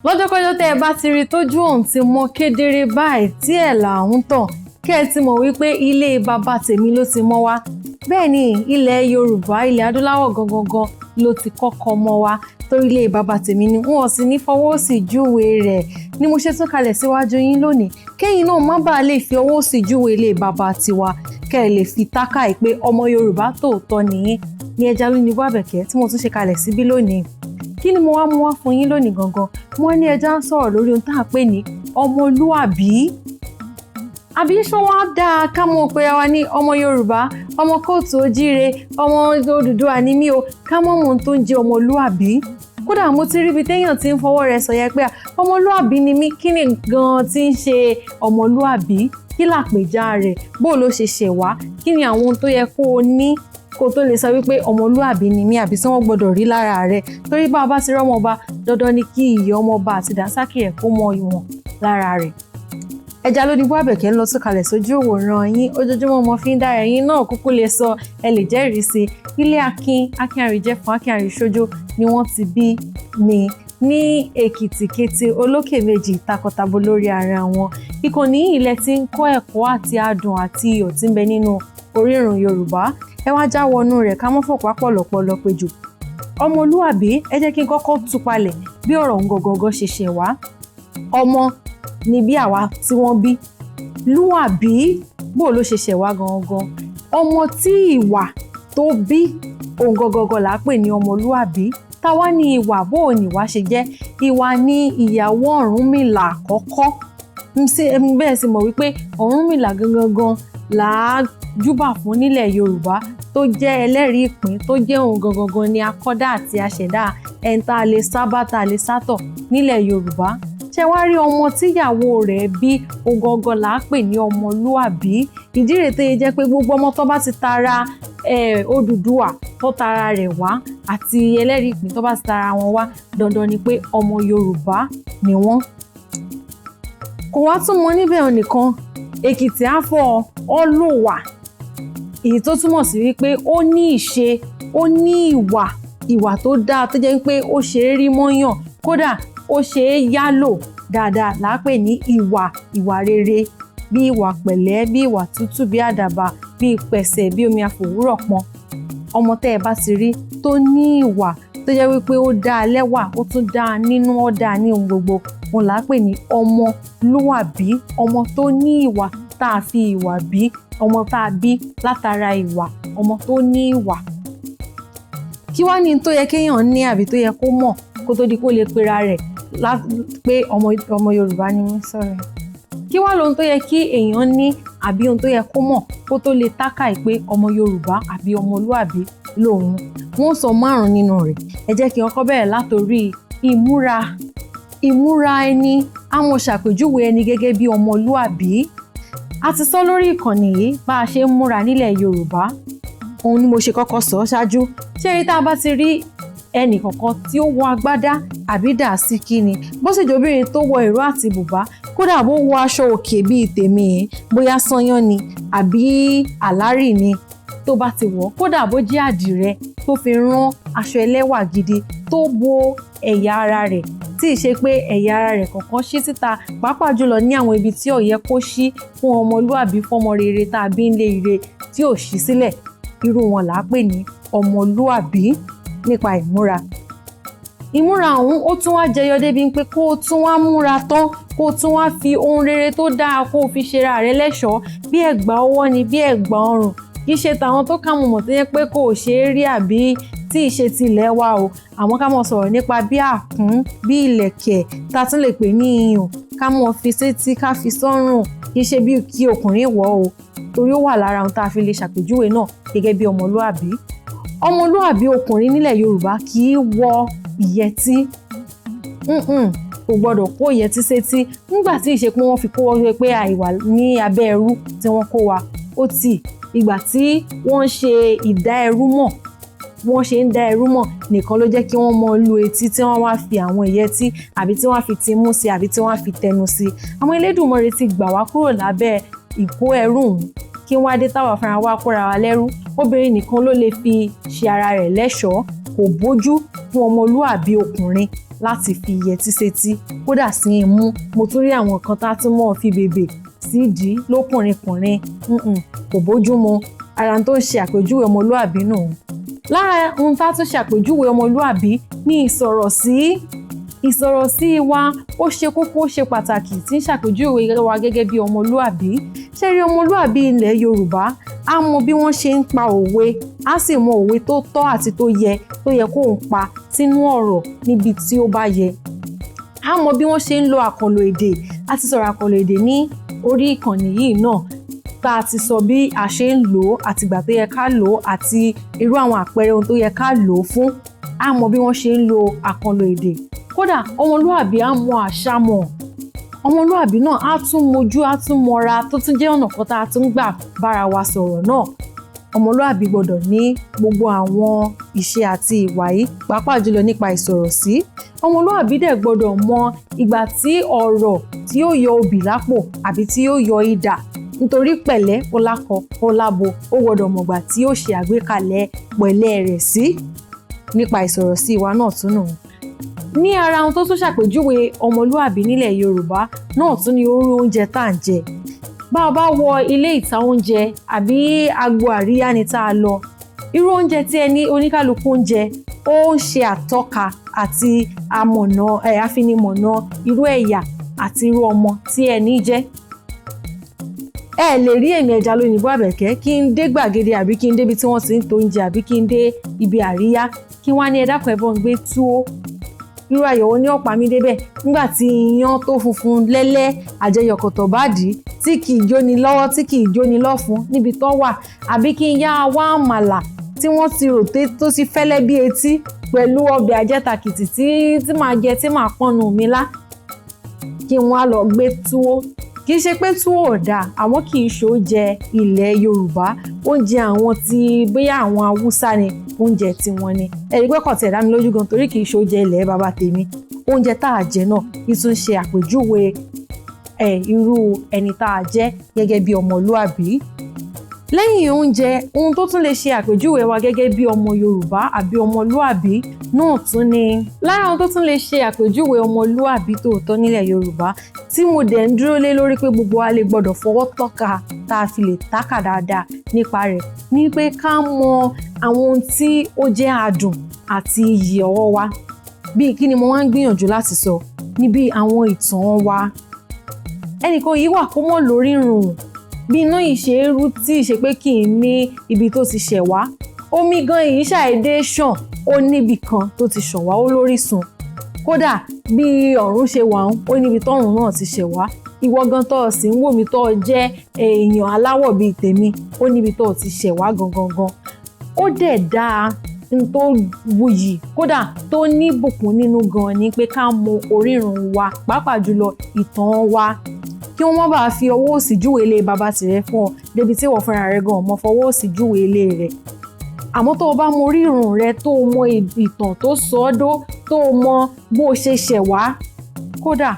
Lọ́jọ́kọ́jọ́ tẹ́ ẹ bá ti rí tójú òun ti mọ́ kedere báyìí tí ẹ̀ là ń tàn, kẹ́ ẹ ti mọ̀ wípé ilé bàbá tèmi ló ti mọ́ wá. Bẹ́ẹ̀ ni, ilẹ̀ Yorùbá, ilẹ̀ adúláwọ̀ gangan ló ti kọ́kọ́ mọ́ wá, torí ilé bàbá tèmi ni wọ́n sì ní fọwọ́ sí júwe rẹ̀. Ni mo ṣe tún kalẹ̀ síwájú yín lónìí, kẹ́yìn náà má bàa lè fi ọwọ́ sí júwe ilé bàbá tiwa, kẹ́ ẹ lè fi tákà ẹ̀ pé ọmọ Yorùbá tòótọ́ nìyí. Ní ẹja ló ní Àbẹ̀kẹ́ tí mo tún ṣe kalẹ̀ síbí lónìí. Kí ni mo wá mú wá fún yín lónìí gangan? Wọ́n ní ẹja ń sọ̀rọ̀ lórí ohun tá à ń pè ní ọmọlúàbí. Àbí ṣé wọ́n á dáa ká mọ̀ pé wa ní ọmọ Yorùbá, ọmọ kóòtù ojíire, ọmọ Odùduwà ní mí o, ká mọ̀ ohun tó ń jẹ́ ọmọlúàbí? Kódà mo ti rí ibi téèyàn ti ń fọwọ́ rẹ̀ sọ̀yà pé ọmọlúàbí ni mí. Kí ni gan-an tí ń ṣe ọmọlúàbí? Kí làpèjá rẹ̀? Bó ló ṣe ṣẹ̀ wá? Kí ni àwọn ohun tó yẹ kó o ní kó o tó lè sọ wípé ọmọlúàbí ni mí, àbí tí wọ́n gbọ́dọ̀ rí lára rẹ̀? Torí bá a bá ti rọ́mọba, dandan ni kí iyì ọmọba àti dànsákì rẹ̀ kó mọ ìwọ̀n lára rẹ̀. Ẹja ló ní bó Àbẹ̀kẹ́ ń lọ tún kalẹ̀ sójú òwòrán yín. Ojoojúmọ́ mo fi ń dára ẹ̀yin náà kúkú lè sọ, ẹ lè jẹ́rìí sí ilé Akin, Akin Àríjẹfún, Akin Àríṣojú ni wọ́n ti bí mi ní Èkìtì kété, olókè méjì takọtabo lórí ara wọn. Ìkànnì ilẹ̀ tí ń kọ́ ẹ̀kọ́ àti adùn àti iyọ̀ tí ń bẹ nínú orírun Yorùbá. Ẹ wá já wọnú rẹ̀ ká mọ́ fọ̀pá pọ̀lọpọ̀lọ péjọ. Ọmọlúàbí, ẹ jẹ́ kí n kọ́kọ́ tú palẹ̀ bí ọ̀rọ̀ ń gọ̀gọ̀gọ̀ ṣe ṣẹ̀ wá. Ọmọ ni bí àwa tí wọ́n bí lúàbí, bó ló ṣe ṣẹ̀ wá gangan? Ọmọ tí ìwà tó bí òun gangan là á pè ní ọmọlúàbí. Táwa ní ìwà, bó ò ní ìwà ṣe jẹ́? Ìwà ní ìyàwó Ọ̀rúnmìlà àkọ́kọ́. Bẹ́ẹ̀ sì mọ̀ wípé Ọ̀rúnmìlà gangan là á júbà fún nílẹ̀ Yorùbá, tó jẹ́ ẹlẹ́rìí ìpín, tó jẹ́ òun gangan ni akọ́dá àti aṣẹ̀dá ẹni tá a lè sábà tá a lè sátọ̀ nílẹ̀ Yorùbá. Ṣé wá rí ọmọ tíyàwó rẹ̀ bí òun gangan là á pè ní ọmọlúàbí. Ìdí rèé tó yẹ jẹ́ pé gbogbo ọmọ tó bá ti tara Odùduwà tó tara rẹ̀ wá àti ẹlẹ́rìí ìpín tó bá ti tara wọn wá, dandan ni pé ọmọ Yorùbá ni wọ́n. Kò wá tún mọ níbẹ̀ nìkan. Èkìtì àfọ̀ ọlọ́wà, èyí tó túmọ̀ sí wípé ó ní ìṣe, ó ní ìwà, ìwà tó dáa tó jẹ́ pé ó ṣe é rí mọ́yàn, kódà ó ṣe é yálò dáadáa là á pè ní ìwà, ìwà rere, bí ìwà pẹ̀lẹ́, bí ìwà tútù, bí àdàbà, bí pẹ̀sẹ̀, bí omi àfòwúrọ̀ pọn. Ọmọ tẹ́ ẹ bá ti rí tó ní ìwà tó jẹ́ wípé ó dáa lẹ́wà, ó tún dáa nínú, ó dáa ní ohun gbogbo, òun là á pè ní ọmọlúwàbí. Ọmọ tó ní ìwà, tá a fi ìwà bí, ọmọ tá a bí látara ìwà, ọmọ tó ní ìwà. Kí wá ní tó yẹ kéèyàn ní àbí tó yẹ kó mọ̀ kó tó di kó lè pera rẹ̀ pé ọmọ Yorùbá ni mí? Sorry. Kí wá lóhun tó yẹ kí èèyàn ní àbí ohun tó yẹ kó mọ̀ kó tó lè tákà pé ọmọ Yorùbá àbí ọmọlúàbí lòun? Wọ́n sọ márùn-ún nínú rẹ̀. Ẹ jẹ́ kí n kọ́kọ́ bẹ̀rẹ̀ látòrí ìmúra. Ìmúra ẹni á mọ̀ ṣàpèjúwe ẹni gẹ́gẹ́ bí ọmọlúàbí. A ti sọ lórí ìkànnì yìí bá a ṣe ń múra nílẹ̀ Yorùbá, òun ni mo ṣe kọ́kọ́ sọ ṣáájú. Ṣé rí, tá a bá ti rí ẹnì kọ̀ọ̀kan tí ó wọ agbádá àbí dàsíkí ni, bó sì jóbìnrin tó wọ ìró àti bùbá, kódà bó wọ aṣọ òkè bíi tèmi, bóyá sányán ni àbí àlárì ni tó bá ti wọ̀, kódà bó jẹ́ àdìrẹ tó fi rán aṣọ ẹlẹ́wà gidi tó bo ẹ̀yà ara rẹ̀, tí ì ṣe pé ẹ̀yà ara rẹ̀ kọ̀ọ̀kan ṣí síta, pàápàá jùlọ ní àwọn ibi tí ò yẹ kó ṣí fún ọmọlúàbí, fọmọ rere tá a bí ń lé ire, tí ò ṣí sílẹ̀, irú wọn là á pè ní ọmọlúàbí nípa ìmúra. Ìmúra ọ̀hún, ó tún wá jẹyọ débi pé kó o tún wá múra tán, kó o tún wá fi ohun rere tó dáa kó o fi ṣera rẹ lẹ́ṣọ̀ọ́, bí ẹ̀gbà ọwọ́ ni, bí ẹ̀gbà ọrùn. Kì í ṣe tàwọn tó kà mọ̀mọ̀ tó yẹ pé kò ṣeé rí àbí tí ì ṣe tilẹ̀ wa o. Àmọ́ ká mọ̀ sọ̀rọ̀ nípa bí àkún, bí ìlẹ̀kẹ̀ tá a tún lè pè ní iyùn, ká mọ̀ fi sétí, ká fi sọ́rùn. Kì í ṣe bí kí ọkùnrin wọ̀ o, torí ó wà lára ohun tá a fi lè ṣàpèjúwe náà gẹ́gẹ́ bí ọmọlúàbí. Ọmọlúàbí ọkùnrin nílẹ̀ Yorùbá kì í wọ ìyẹtí, kò gbọdọ̀ kó ìyẹtí sétí. Nígbà tí ìṣe pé wọ́n fi kó wọ́n pé àìwà ní abẹ́ ẹrú tí wọ́n kó wa, ó tì ìgbà tí wọ́n ń ṣe ìdá ẹrú mọ̀, wọ́n ṣe ń dá ẹrú mọ̀ nìkan ló jẹ́ kí wọ́n mọ lu etí, tí wọ́n wá fi àwọn ìyẹtí àbí tí wọ́n fi timú sí àbí tí wọ́n fi tẹnu sí. Àwọn Elédùmarè ti gbà wá kúrò lábẹ́ ìkó ẹrú òun, kí wọ́n á dé táwa fúnra wa kóra wa lẹ́rú. Obìnrin nìkan ló lè fi ṣe ara rẹ̀ lẹ́ṣọ̀ọ́. Kò bójú fún ọmọlúàbí ọkùnrin láti fi yẹtí sétí, kódà sí imú. Mo tún rí àwọn kan tá tún mọ́ fi bèbè sídìí lókùnrinkùnrin. Kò bójú mu. Ara tó ń ṣe àpèjúwe ọmọlúàbí nù. Lára ohun tá tún ṣe àpèjúwe ọmọlúàbí ní ìsọ̀rọ̀ sí. Ìsọ̀rọ̀ sí wa, ó ṣe kókó, ó ṣe pàtàkì tí ń ṣàpèjúwe wa gẹ́gẹ́ bí ọmọlúàbí. Ṣé rí ọmọlúàbí ilẹ̀ Yorùbá, á mọ bí wọ́n ṣe ń pa òwe, á sì mọ òwe tó tọ́ àti tó yẹ kó ń pa sínú ọ̀rọ̀ níbi tí ó bá yẹ. Á mọ bí wọ́n ṣe ń lo àkànlò èdè. A ti sọ̀rọ̀ àkànlò èdè ní orí ìkànnì yìí náà, tá a ti sọ bí a ṣe ń lò ó, àti ìgbà tó yẹ ká lò ó, àti irú àwọn àpẹẹrẹ ohun tó yẹ ká lò ó fún. Á mọ bí wọ́n ṣe ń lo àkànlò èdè. Kódà ọmọlúàbí á mọ àṣà mọ̀. Ọmọlúàbí náà á tún mojú, á tún mọra, tó tún jẹ́ ọ̀nà kan tá a tún gbà bára wa sọ̀rọ̀ náà. Ọmọlúàbí gbọ́dọ̀ ní gbogbo àwọn ìṣe àti ìwà yìí, pàápàá jùlọ nípa ìsọ̀rọ̀ sí. Ọmọlúàbí dẹ̀ gbọ́dọ̀ mọ ìgbà tí ọ̀rọ̀ tí yóò yọ obì lápò àbí tí yóò yọ idà, nítorí pẹ̀lẹ́ ó lákọ ó lábo. Ó gbọ́dọ̀ mọ̀gbà tí yóò ṣe àgbékalẹ̀ pẹ̀lẹ́ rẹ̀ sí nípa ìsọ̀rọ̀ sí wa náà tún nù. Ní ara ohun tó tún ṣàpèjúwe ọmọlúàbí nílẹ̀ Yorùbá náà tún ní irú oúnjẹ tá à ń jẹ. Bá a bá wọ ilé ìta oúnjẹ àbí agbo àríyá ni tá a lọ, irú oúnjẹ tí ẹni oníkálukú ń jẹ, ó ń ṣe àtọ́ka àti amọ̀nà ẹ̀, afinimọ̀nà irú ẹ̀yà àti irú ọmọ tí ẹni jẹ́. Ẹ lè rí èmi Ẹja Lóyìnbó Àbẹ̀kẹ́ kí n dé gbàgede, àbí kí n débi tí wọ́n ti ń to oúnjẹ, àbí kí n dé ibi àríyá, kí wọ́n á ní, "Ẹ dákun, ẹ bọ́ ń gbé túwó." Irú àyẹ̀wò ní ọ̀pá mi débẹ̀ nígbà tí iyán tó funfun lẹ́lẹ́ àjẹyọ̀kọ̀tọ̀ bá dì í, tí kì í jóni lọ́wọ́, tí kì í jóni lọ́fun níbi tó wà, àbí kí n yá wá àmàlà tí wọ́n ti rò tó ti fẹ́lẹ́ bí etí pẹ̀lú ọbẹ̀ àjẹtàkìtì tí màá jẹ, tí màá pọ́nnu mi lá, kí wọ́n á lọ gbé túwó. Kì í ṣe pé túwó ò dáa, àmọ́ kì í ṣe oúnjẹ ilẹ̀ Yorùbá. Oúnjẹ àwọn tí bóyá àwọn Haúsá ni, oúnjẹ tiwọn ni. Ẹ̀rí pé kò tiẹ̀ dá mi lójú gan, torí kì í ṣe oúnjẹ ilẹ̀ bàbá tèmi. Oúnjẹ tá a jẹ náà ìtún ṣe àpèjúwe ẹ̀ irú ẹni tá a jẹ́ gẹ́gẹ́ bí ọmọlúàbí. Lẹ́yìn oúnjẹ, ohun tó tún lè ṣe àpèjúwe wa gẹ́gẹ́ bí ọmọ Yorùbá àbí ọmọlúàbí náà tún ni, lára ohun tó tún lè ṣe àpèjúwe ọmọlúàbí tòótọ́ nílẹ̀ Yorùbá, tí mo dẹ̀ ń dúró lé lórí pé gbogbo wa lè gbọ́dọ̀ fọwọ́ tọ́ka, tá a fi lè tákà dáadáa nípa rẹ̀, ní pé ká mọ àwọn ohun tí ó jẹ́ adùn àti iyì ọwọ́ wa. Bíi kí ni mo wá ń gbìyànjú láti sọ? Níbi àwọn ìtàn wa. Ẹnìkan yìí wà kó mọ̀ lórí rùn bí iná yìí ṣe é rú, tí ì ṣe pé kì í ní ibi tó ti ṣẹ̀ wá. Omi gan yìí ṣàìdé ṣàn, ó níbi kan tó ti ṣàn wá, ó lórísun. Kódà bí ọ̀run ṣe wà ń, ó níbi tọ́run náà ti ṣẹ̀ wá. Ìwọ gan tó o sì ń wò mí, tó o jẹ́ èèyàn aláwọ̀ bíi tèmi, ó níbi tó o ti ṣẹ̀ wá gangan gan. Ó dẹ̀ dáa n tó wuyì, kódà tó ní bùkún nínú gan ni pé ká mọ orírun wa, pàápàá jùlọ ìtàn wa, kí wọ́n má bàa fi ọwọ́ òsì júwèé ilé bàbá tìrẹ fún ọ, débi tí ìwọ fúnra rẹ gan ọmọ fọwọ́ òsì júwèé ilé rẹ̀. Àmọ́ tó o bá mọ orírun rẹ, tó o mọ ìtàn tó sọ ọ́ dó, tó o mọ bó o ṣe ṣẹ̀ wá, kódà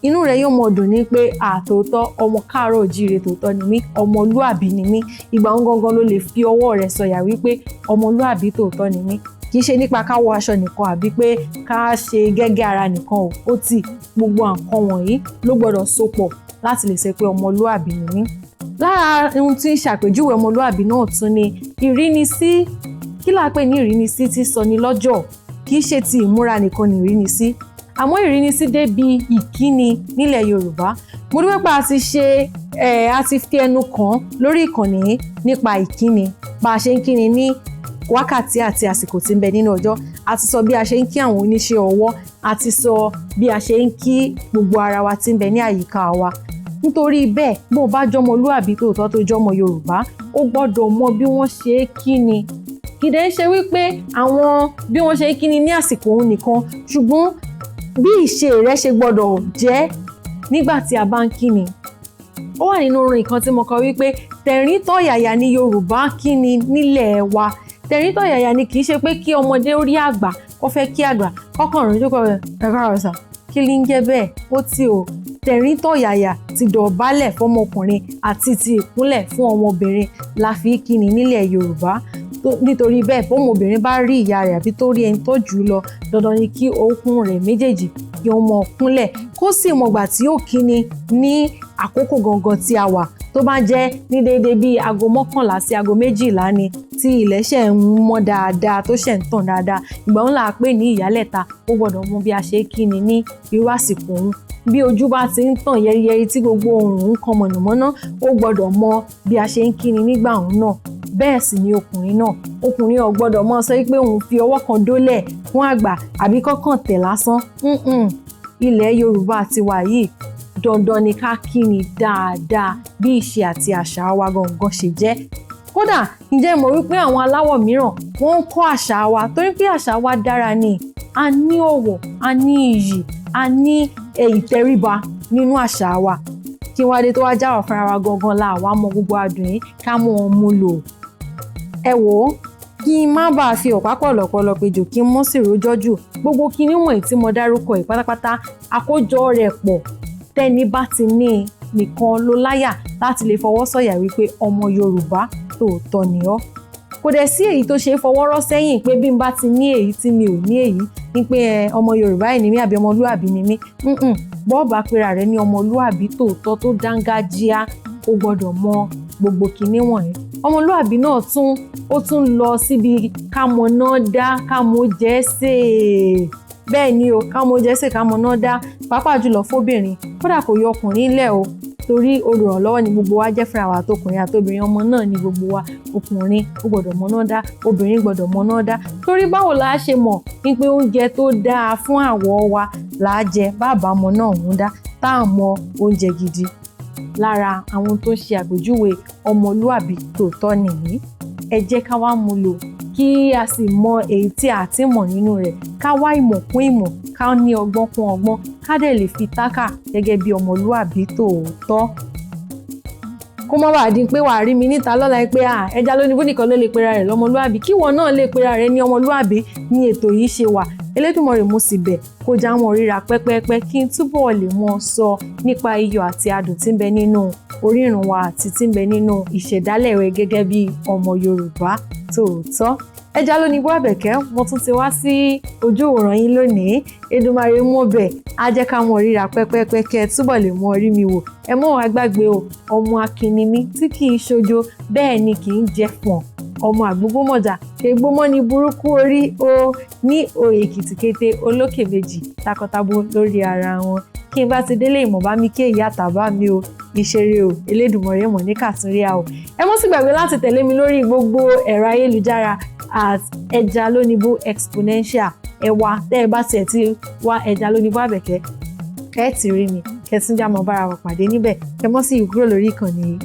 inú rẹ yóò mọ dùn ní pé àtòótọ́ ọmọ káàárọ̀ òjíire tòótọ́ ni mí, ọmọlúàbí ni mí. Ìgbà ń gangan ló lè fi ọwọ́ rẹ sọ̀yà wípé ọmọlúàbí tòótọ́ ni mí. Kì í ṣe nípa ká wọ aṣọ nìkan àbí pé ká ṣe gẹ́gẹ́ ara nìkan o. Ó ti gbogbo nǹkan wọ̀nyí ló gbọ́dọ̀ sopọ̀ láti lè ṣe pé ọmọlúàbí ni mí. Lára ohun tí ń ṣàpèjúwe ọmọlúàbí náà tún ni ìrínisí. Kí là ń pè ní ìrínisí tí sọ ni lọ́jọ́? Kì í ṣe ti ìmúra nìkan ní ìrínisí, àmọ́ ìrínisí débi ìkíni nílẹ̀ Yorùbá. Mo dúpẹ́ pé a ti ṣe ẹ̀, a ti fi ẹnu kàn lórí ìkànnì nípa ìkíni, bá a ṣe ń kíni ní wákàtí àti àsìkò tí ń bẹ nínú ọjọ́. A ti sọ bí a ṣe ń kí àwọn oníṣẹ́ ọwọ́, a ti sọ bí a ṣe ń kí gbogbo ara wa tí ń bẹ ní àyíká wa. Nítorí bẹ́ẹ̀, bó o bá jọmọlúàbí tòótọ́, tó jọmọ Yorùbá, ó gbọ́dọ̀ mọ bí wọ́n ṣe é kíni. Kì í dẹ̀ ń ṣe wípé àwọn bí wọ́n ṣe é kíni ní àsìkò òun nìkan, ṣùgbọ́n bí ìṣe rẹ ṣe gbọ́dọ̀ jẹ́ nígbà tí a bá ń kíni. Ó wà nínú orin kan tí mo kọ wípé tẹ̀rín tọ̀yàyà ní Yorùbá kíni nílẹ̀ wa. Tẹ̀rín tọ̀yàyà ni. Kì í ṣe pé kí ọmọdé ó rí àgbà, kó fẹ́ kí àgbà, kọ́kàn rìn jókòó rẹ̀, "Ẹ káàárọ̀ sà." Kí ni ń jẹ́ bẹ́ẹ̀? Ó tí o tẹ̀rín tọ̀yàyà, ti dọ̀bálẹ̀ fọmọkùnrin àti ti ìkúnlẹ̀ fún ọmọbìnrin la fi kíni nílẹ̀ Yorùbá. Torí Nítorí bẹ́ẹ̀, bọ́mọbìnrin bá rí ìyá rẹ̀ àbí tó rí ẹni tó jù ú lọ, dandan ni kí orúnkún rẹ̀ méjèèjì kí ó mọ kúnlẹ̀, kó sì mọ̀gbà tí ó kíni ní àkókò gangan tí a wà. Tó bá jẹ́ ní déédéé bíi 11:00 sí 12:00 ni, tí ilẹ̀ ṣẹ̀ ń mọ́ dáadáa, tó ṣẹ̀ ń tàn dáadáa, ìgbà òun là á pè ní ìyálẹ̀ta. Ó gbọ́dọ̀ mọ bí a ṣe kíni ní irú àsìkò òun. Bí ojú bá ti ń tàn yẹ́rìyẹ́rì tí gbogbo oòrùn ń kan mọ̀nàmọ́ná, ó gbọ́dọ̀ mọ bí a ṣe ń kíni nígbà òun náà. Bẹ́ẹ̀ sì ni ọkùnrin náà. Ọkùnrin ò gbọ́dọ̀ mọ̀ sọ pé òun fi ọwọ́ kan dólẹ̀ fún àgbà àbí kọ́kàn tẹ̀ lásán. Ilẹ̀ Yorùbá ti wà yìí, dandan ni ká kíni dáadáa bí ìṣe àti àṣà wa gangan ṣe jẹ́. Kódà, ǹjẹ́ mọ̀ wípé àwọn aláwọ̀ mìíràn wọ́n ń kọ́ àṣà wa, torí pé àṣà wa dára ni. A ní ọ̀wọ̀, a ní iyì, a ní ìtẹríba nínú àṣà wa. Kí wá dé tó wá jáwọ́ fúnra wa gangan la àwa mọ gbogbo adùn yìí ká mọ̀ ọ́n mú lò? Ẹ wò ó, kí n má bàa fi ọ̀pá pọ̀lọ̀pọ̀lọ̀ péjò, kí n mọ́ sì rójọ́ jù. Gbogbo kinní wọ̀nyí tí mo dárúkọ yìí pátápátá, àkójọ rẹ̀ pọ̀, tẹ́ni bá ti ní nìkan ló láyà láti lè fọwọ́ sọ̀yà wípé ọmọ Yorùbá tòótọ́ ni ọ́. Kò dẹ̀ sí èyí tó ṣe é fọwọ́ rọ́ sẹ́yìn pé bí n bá ti ní èyí tí mi ò ní èyí ní pé ọmọ Yorùbá yìí ni mí àbí ọmọlúàbí ni mí. Bọ́ọ̀bà pera rẹ̀ ní ọmọlúàbí tòótọ́ tó dángájíá, ó gbọ́dọ̀ mọ gbogbo kinní wọ̀nyí. Ọmọlúàbí náà tún ó tún lọ síbi kámọ́ná dá, kámọ́ jẹ́ sè. Bẹ́ẹ̀ ni o, kámọ́ jẹ́ sè, kámọ́ná dá, pàápàá jùlọ fóbìnrin. Kódà kò yọ ọkùnrin lẹ̀ o, torí olùrànlọ́wọ́ ni gbogbo wa jẹ́ fúnra wa, àtọkùnrin àtobìnrin, ọmọ náà ni gbogbo wa. Ọkùnrin ó gbọ́dọ̀ mọ̀nà dá, obìnrin gbọ́dọ̀ mọ̀nà dá, torí báwo la ṣe mọ̀ ní pé oúnjẹ tó dáa fún àwọ̀ wa là á jẹ bàbá ọmọ náà ń dá tá à mọ oúnjẹ gidi? Lára àwọn tó ń ṣe àpèjúwe ọmọlúàbí tòótọ́ nìyí. Ẹ jẹ́ ká wá mú lò, kí a sì mọ èyí tí a ti mọ̀ nínú rẹ̀, ká wá ìmọ̀ kún ìmọ̀, ká ní ọgbọ́n kún ọgbọ́n, ká dẹ̀ lè fi tákà gẹ́gẹ́ bí ọmọlúàbí tòótọ́. Kó má bàa di pé wàá rí mi níta lọ́la pé ẹja lónìí nìkan ló lè pera rẹ̀ lọ́mọlúàbí. Kí ìwọ náà lè pera rẹ̀ ní ọmọlúàbí ní ètò yìí ṣe wà. Elédùmarè, mo sì bẹ̀ kó já wọn ríra pẹ́pẹ́pẹ́, kí n túbọ̀ lè mọ sọ nípa iyọ̀ àti adùn tí ń bẹ nínú orírun wa àti tí ń bẹ nínú ìṣẹ̀dálẹ̀ rẹ̀ gẹ́gẹ́ bí ọmọ Yorùbá tòótọ́. Ẹja lónìí bó Àbẹ̀kẹ́, mo tún ti wá sí ojú òòràn yín lónìí. Èdùmàrè mú bẹ̀ á jẹ́ ká mọ ríra pẹ́pẹ́pẹ́, kẹ́ ẹ túbọ̀ lè mọ rí mi wò. Ẹ mọ́ wàá gbàgbé o, ọmọ akínni mi tí kì í ṣojo, bẹ́ẹ̀ ni kì í jẹ fọ̀n, ọmọ àgbógbómọ̀jà ṣègbómọ́ ní burúkú orí o ní Èkìtì kété olókè méjì takọtabo lórí ara wọn. Kí n bá ti délé ìmọ̀ bá mi kí èyí àtàbá mi o, ìṣeré o, Elédùmarè mọ̀ ní kàtúnríà o. Ẹ mọ́ sì gbàgbé láti tẹ̀lé mi lórí gbogbo ẹ̀rọ ayélujára at ẹja lónìbó exponential. Ẹ wá, tẹ́ ẹ bá tiẹ̀ ti wá ẹja lónìbó Àbẹ̀kẹ́, ẹ ti rí mi, kẹtùnjà mọ́ bára wa pàdé níbẹ̀. Ẹ mọ́ sí ìkúrò lórí ìkànnì yìí.